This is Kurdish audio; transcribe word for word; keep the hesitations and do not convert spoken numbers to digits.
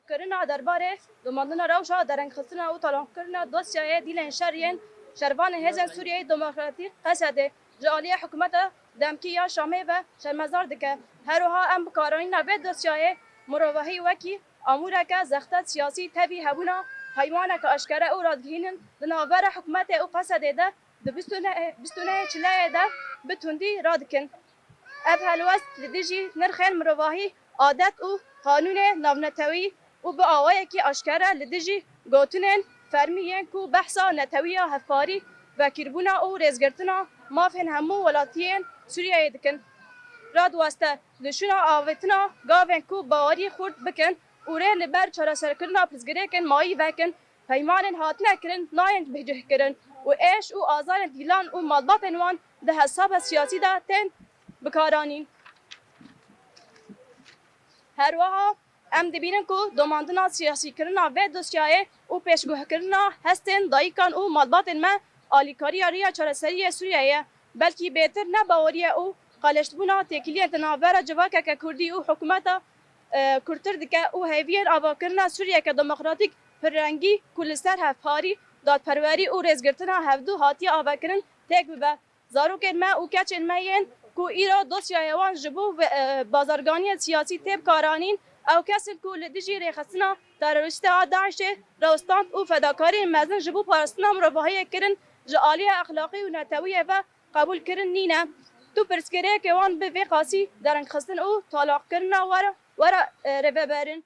Kirina derbarê domandina rewşa derengxistina û talonqkirina dosyayê dîlên şer yên şervanên Hêzên Sûriyeyê Demokratîk, Qesedê, ji aliyê hikûmeta demkî ya Şamê ve şermezar dike. Her wiha em bi karanîna vê dosyayê mirovahî wekî amûreke zexta siyasî tevî hebûna peymaneke aşkere û radgihînin di navbera hikûmetê û Qesedê de di bîst û nehê, bîst û nehê Çileyê de bi tundî radikin. Ev helwest li dijî nirxên mirovahî, adet û qanûnê navnetewî û bi awayekî aşkere li dijî gotinên fermî yên ku behsa netewiya hevparî, vekîrbûna û rêzgirtina mafên hemû welatiyên Sûriyeyê dikin. Radiweste li şûna avêtina gavên ku bawerî xurt bikin û rê li ber çareserkirina pirsgirêkên mayî vekin, peymanên hatine kirin nayên bêcihkirin û êş û azarên dîlan û malbatên wan di hesaba siyasî de tên bikaranîn. Her wiha em dibînin ku domandina siyasîkirina vê dosyayê û pêşguhkirina hestên dayikan û malbatên me alîkariya riya çareseriyê Sûriyeyê ye, belkî bêtir ne baweriye û qeleştbûna têkiliyên di navbera civakeke kurdî û hikûmeta, e, kurdtir dike û hêviyên avakirina Sûriyeke demokratîk, pirrengî ku li ser hevparî, dadperwerî û rêzgirtina hevdû hatiye avekirin têk bibe. Zarokên me û keçên me yên ku îro dosyaya wan ji bo ve-, e, bazarganiyên siyasî tê bikaranîn, ew kes in ku li dijî rêxistina terorîstê a DAIŞê rawstand û fedakariyên mezin ji bo parastina mirovahiyê kirin, ji aliya exlaqî û netewiyê ve qebûl kirin nîne. Tu pirsgirêkê wan bi vê qasî derengxistin û talaqkirina were, were, e, rêveberin.